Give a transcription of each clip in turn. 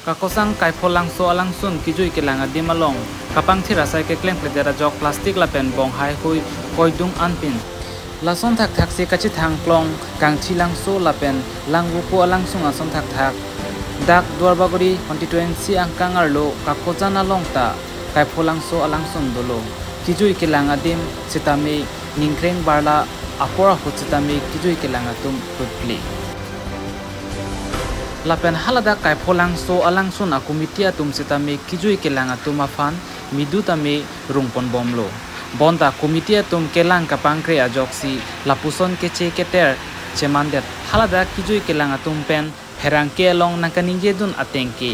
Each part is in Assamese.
Kakosang kaipholangso alangsun kijui kelang adim along kapang thirasai ke kleng pledera jok plastic lapen bong hai hui koidung anpin lason thak thak se kachi thang klong kangchi langso lapen langbupu alangsung ason thak thak dak Duarbaguri constituency angkang arlo kakojan along ta kaipholangso alangsun dolo kijui kelang adim sitami ningkreng barla apora huchitami kijui kelang atum putli lapen halada kaipholangso alangsun akumiti atum sitami kijui kelang atum afan midu tami rungpon bomlo bonda komiti atum kelang kapangkre ajoksi lapuson keche keter chemandet halada kijui kelang atum pen pherangke along nangkaninje dun atengke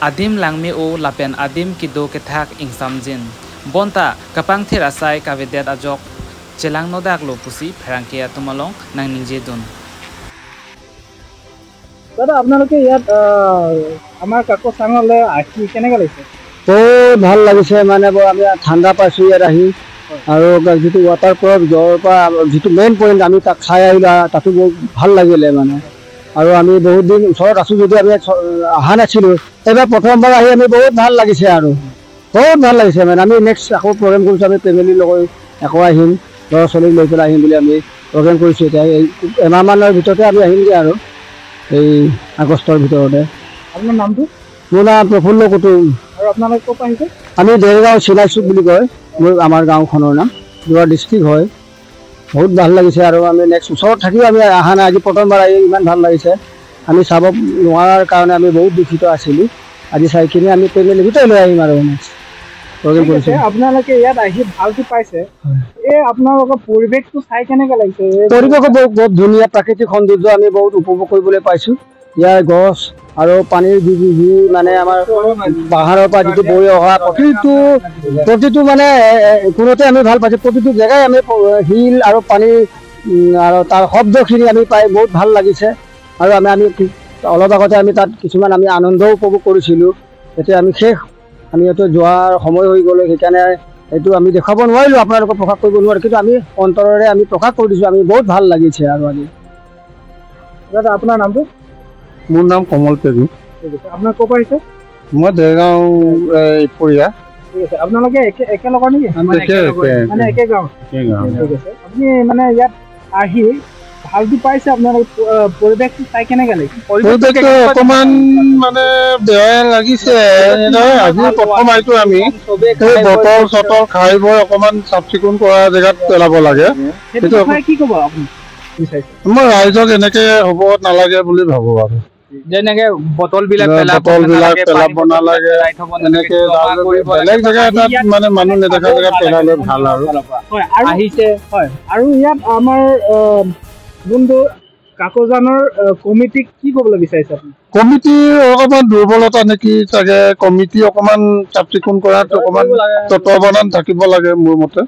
adim langme o lapen adim kido kethak ingsamjin bonta kapangther asai kavedet ajok chelang nodak lo pusi pherangke atum along nangninje dun. দাদা আপোনালোকে ইয়াত আমাৰ কাকচাঙলৈ আহি কেনেকৈ লাগিছে? বহুত ভাল লাগিছে, মানে আমি ঠাণ্ডা পাইছোঁ ইয়াত আহি, আৰু যিটো ৱাটাৰফল য'ৰ পৰা যিটো মেইন পইণ্ট আমি তাক চাই আহিলোঁ, তাতো বহুত ভাল লাগিলে মানে। আৰু আমি বহুত দিন ওচৰত আছোঁ যদিও আমি অহা নাছিলোঁ, এইবাৰ প্ৰথমবাৰ আহি আমি বহুত ভাল লাগিছে আৰু বহুত ভাল লাগিছে মানে। আমি নেক্সট আকৌ প্ৰগ্ৰেম কৰিছোঁ, আমি ফেমিলিৰ লগত আকৌ আহিম, ল'ৰা ছোৱালীক লৈ পেলাই আহিম বুলি আমি প্ৰগ্ৰেম কৰিছোঁ। এতিয়া এই এমাহমানৰ ভিতৰতে আমি আহিমগৈ আৰু এই আগষ্টৰ ভিতৰতে। আপোনাৰ নামটো? মোৰ নাম প্ৰফুল্ল কুটুম। আৰু আপোনালোক ক'ৰ পৰা আহিছে? আমি দেৰগাঁও চিলাইচুক বুলি কয় মোৰ আমাৰ গাঁওখনৰ নাম, যোৱা ডিষ্ট্ৰিক্ট হয়। বহুত ভাল লাগিছে আৰু আমি নেক্সট ওচৰত থাকিও আমি অহা নাই, আজি প্ৰথমবাৰ আহি ইমান ভাল লাগিছে। আমি চাব নোৱাৰাৰ কাৰণে আমি বহুত দুখিত আছিলোঁ, আজি চাই কিনে আমি ফেমিলি গোটেই লৈ আহিম আৰু নেক্সট প্ৰগ্ৰেম কৰিছোঁ। আপোনালোকে ইয়াত আহি ভালটো পাইছে, এই আপোনালোকৰ পৰিৱেশটো চাই কেনেকৈ লাগিছে? পৰিৱেশো বহুত বহুত ধুনীয়া, প্ৰাকৃতিক সৌন্দৰ্য আমি বহুত উপভোগ কৰিবলৈ পাইছোঁ। ইয়াৰ গছ আৰু পানীৰ যি মানে আমাৰ পাহাৰৰ পৰা যিটো বৈ অহা প্ৰতিটো মানে কোনোতে আমি ভাল পাইছোঁ। প্ৰতিটো জেগাই আমি শিল আৰু পানী আৰু তাৰ শব্দখিনি আমি পাই বহুত ভাল লাগিছে। আৰু আমি আমি অলপ আগতে আমি তাত কিছুমান আমি আনন্দও উপভোগ কৰিছিলোঁ। এতিয়া আমি শেষ আমি এইটো যোৱাৰ সময় হৈ গ'ল, সেইকাৰণে এইটো আমি দেখুৱাব নোৱাৰিলোঁ, আপোনালোকক প্ৰকাশ কৰিব নোৱাৰোঁ, কিন্তু আমি অন্তৰেৰে আমি প্ৰকাশ কৰি দিছোঁ, আমি বহুত ভাল লাগিছে। আৰু আজি দাদা আপোনাৰ নামটো? মোৰ নাম কমল পেগু। ঠিক আছে, আপোনাৰ ক'ৰ পৰা আহিছে? মই দেৰগাঁও পৰিয়া। ঠিক আছে, আপোনালোকে একেলগৰ নেকি? মানে একে গাঁও। ঠিক আছে, আপুনি মানে ইয়াত আহি ভালটো পাইছে, আপোনালোকে পৰিৱেশটো চাই কেনেকৈ লাগিছে? পৰিৱেশটো অকণমান মানে বেয়া লাগিছে, আজি প্ৰথম আহিছোঁ আমি। এই বটল চটল খাই বৈ অকণমান চাফ চিকুণ কৰা জেগাত পেলাব লাগে। সেইটো কি ক'ব আপুনি? মই ৰাইজক এনেকে হ'ব নালাগে বুলি ভাবো আৰু, যেনেকে বটল বিলাক পেলাব নালাগে, এনেকে বেলেগ জেগা এটাত মানে মানুহ নেদেখা জেগাত পেলালে ভাল আৰু আহিছে। হয়, আৰু ইয়াত আমাৰ যোনটো কাকজানৰ কমিটিক কি ক'বলৈ বিচাৰিছে আপুনি? কমিটিৰ অকণমান দুৰ্বলতা নেকি চাগে, কমিটি অকণমান চাফ চিকুণ কৰাত অকণমান তত্বাৱধান থাকিব লাগে মোৰ মতে,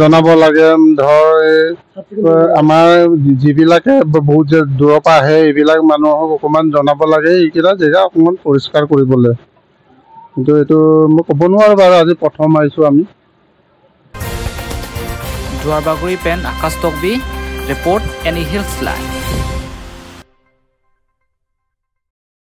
জনাব লাগে। ধৰ আমাৰ যিবিলাকে বহুত দূৰৰ পৰা আহে এইবিলাক মানুহক অকণমান জনাব লাগে, এইকেইটা জেগা অকণমান পৰিষ্কাৰ কৰিবলৈ। কিন্তু এইটো মই ক'ব নোৱাৰোঁ বাৰু, আজি প্ৰথম আহিছোঁ আমি। Duarbaguri pen Akash Tokbi report, N E Hills Live.